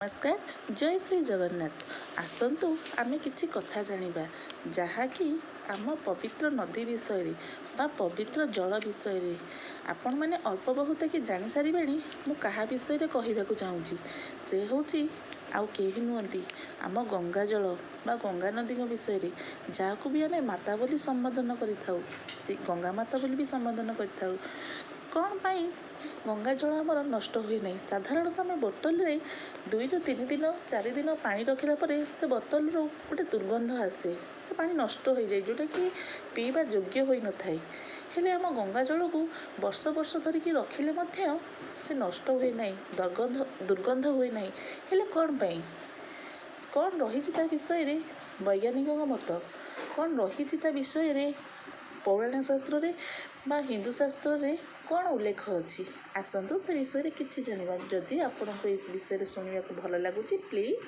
ନମସ୍କାର, ଜୟ ଶ୍ରୀ ଜଗନ୍ନାଥ। ଆସନ୍ତୁ ଆମେ କିଛି କଥା ଜାଣିବା, ଯାହାକି ଆମ ପବିତ୍ର ନଦୀ ବିଷୟରେ ବା ପବିତ୍ର ଜଳ ବିଷୟରେ। ଆପଣମାନେ ଅଳ୍ପ ବହୁତ କି ଜାଣିସାରିବେଣି ମୁଁ କାହା ବିଷୟରେ କହିବାକୁ ଚାହୁଁଛି। ସେ ହେଉଛି ଆଉ କେହି ନୁହନ୍ତି, ଆମ ଗଙ୍ଗା ଜଳ ବା ଗଙ୍ଗା ନଦୀଙ୍କ ବିଷୟରେ, ଯାହାକୁ ବି ଆମେ ମାତା ବୋଲି ସମ୍ବୋଧନ କରିଥାଉ, ସେ ଗଙ୍ଗା ମାତା ବୋଲି ବି ସମ୍ବୋଧନ କରିଥାଉ। କ'ଣ ପାଇଁ ଗଙ୍ଗା ଜଳ ଆମର ନଷ୍ଟ ହୁଏ ନାହିଁ? ସାଧାରଣତଃ ଆମେ ବୋତଲରେ 2ରୁ 3 ଦିନ, 4 ଦିନ ପାଣି ରଖିଲା ପରେ ସେ ବୋତଲରୁ ଗୋଟେ ଦୁର୍ଗନ୍ଧ ଆସେ, ସେ ପାଣି ନଷ୍ଟ ହୋଇଯାଏ, ଯେଉଁଟାକି ପିଇବା ଯୋଗ୍ୟ ହୋଇନଥାଏ। ହେଲେ ଆମ ଗଙ୍ଗା ଜଳକୁ ବର୍ଷ ବର୍ଷ ଧରିକି ରଖିଲେ ମଧ୍ୟ ସେ ନଷ୍ଟ ହୁଏ ନାହିଁ, ଦୁର୍ଗନ୍ଧ ହୁଏ ନାହିଁ। ହେଲେ କ'ଣ ପାଇଁ? କ'ଣ ରହିଛି ତା ବିଷୟରେ ବୈଜ୍ଞାନିକଙ୍କ ମତ? କ'ଣ ରହିଛି ତା ବିଷୟରେ ପୌରାଣିକ ଶାସ୍ତ୍ରରେ ବା ହିନ୍ଦୁ ଶାସ୍ତ୍ରରେ କ'ଣ ଉଲ୍ଲେଖ ଅଛି? ଆସନ୍ତୁ ସେ ବିଷୟରେ କିଛି ଜାଣିବା। ଯଦି ଆପଣଙ୍କୁ ଏ ବିଷୟରେ ଶୁଣିବାକୁ ଭଲ ଲାଗୁଛି, please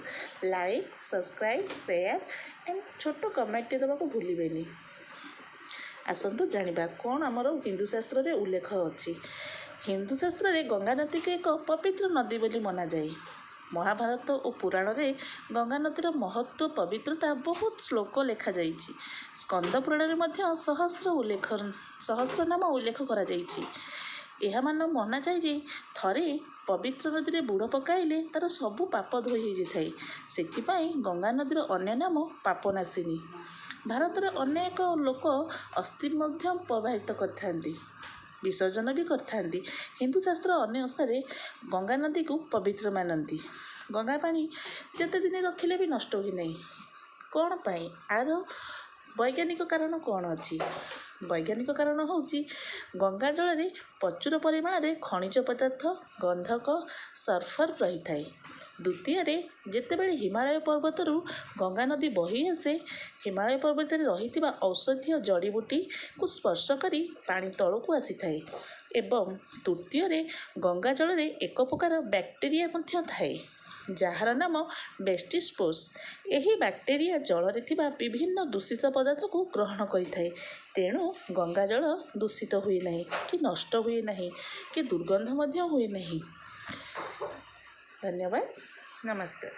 like, subscribe, share and ଛୋଟ କମେଣ୍ଟଟି ଦେବାକୁ ଭୁଲିବେନି। ଆସନ୍ତୁ ଜାଣିବା କ'ଣ ଆମର ହିନ୍ଦୁ ଶାସ୍ତ୍ରରେ ଉଲ୍ଲେଖ ଅଛି। ହିନ୍ଦୁ ଶାସ୍ତ୍ରରେ ଗଙ୍ଗା ନଦୀକୁ ଏକ ପବିତ୍ର ନଦୀ ବୋଲି ମନାଯାଏ। ମହାଭାରତ ଓ ପୁରାଣରେ ଗଙ୍ଗା ନଦୀର ମହତ୍ତ୍ୱ, ପବିତ୍ରତା ବହୁତ ଶ୍ଲୋକ ଲେଖାଯାଇଛି। ସ୍କନ୍ଦ ପୁରାଣରେ ମଧ୍ୟ ସହସ୍ର ନାମ ଉଲ୍ଲେଖ କରାଯାଇଛି। ଏହା ମନାଯାଏ ଯେ ଥରେ ପବିତ୍ର ନଦୀରେ ବୁଡ଼ ପକାଇଲେ ତା'ର ସବୁ ପାପ ଧୋଇ ହୋଇଯାଇଥାଏ। ସେଥିପାଇଁ ଗଙ୍ଗା ନଦୀର ଅନ୍ୟ ନାମ ପାପନାଶିନୀ। ଭାରତରେ ଅନେକ ଲୋକ ଅସ୍ଥି ମଧ୍ୟ ପ୍ରବାହିତ କରିଥାନ୍ତି, ବିସର୍ଜନ ବି କରିଥାନ୍ତି। ହିନ୍ଦୁ ଶାସ୍ତ୍ର ଅନୁସାରେ ଗଙ୍ଗା ନଦୀକୁ ପବିତ୍ର ମାନନ୍ତି। ଗଙ୍ଗା ପାଣି ଯେତେ ଦିନ ରଖିଲେ ବି ନଷ୍ଟ ହୁଏ ନାହିଁ। କ'ଣ ପାଇଁ? ଆର ବୈଜ୍ଞାନିକ କାରଣ କ'ଣ ଅଛି? ବୈଜ୍ଞାନିକ କାରଣ ହେଉଛି, ଗଙ୍ଗା ଜଳରେ ପ୍ରଚୁର ପରିମାଣରେ ଖଣିଜ ପଦାର୍ଥ, ଗନ୍ଧକ, ସଲଫର ରହିଥାଏ। ଦ୍ୱିତୀୟରେ, ଯେତେବେଳେ ହିମାଳୟ ପର୍ବତରୁ ଗଙ୍ଗା ନଦୀ ବହି ଆସେ, ହିମାଳୟ ପର୍ବତରେ ରହିଥିବା ଔଷଧୀୟ ଜଡ଼ିବୁଟିକୁ ସ୍ପର୍ଶ କରି ପାଣି ତଳକୁ ଆସିଥାଏ। ଏବଂ ତୃତୀୟରେ, ଗଙ୍ଗା ଜଳରେ ଏକ ପ୍ରକାର ବ୍ୟାକ୍ଟେରିଆ ମଧ୍ୟ ଥାଏ, ଯାହାର ନାମ ବେଷ୍ଟିସ୍ପୋସ୍। ଏହି ବ୍ୟାକ୍ଟେରିଆ ଜଳରେ ଥିବା ବିଭିନ୍ନ ଦୂଷିତ ପଦାର୍ଥକୁ ଗ୍ରହଣ କରିଥାଏ। ତେଣୁ ଗଙ୍ଗା ଜଳ ଦୂଷିତ ହୁଏ ନାହିଁ କି ନଷ୍ଟ ହୁଏ ନାହିଁ କି ଦୁର୍ଗନ୍ଧ ମଧ୍ୟ ହୁଏ ନାହିଁ। ଧନ୍ୟବାଦ, ନମସ୍କାର।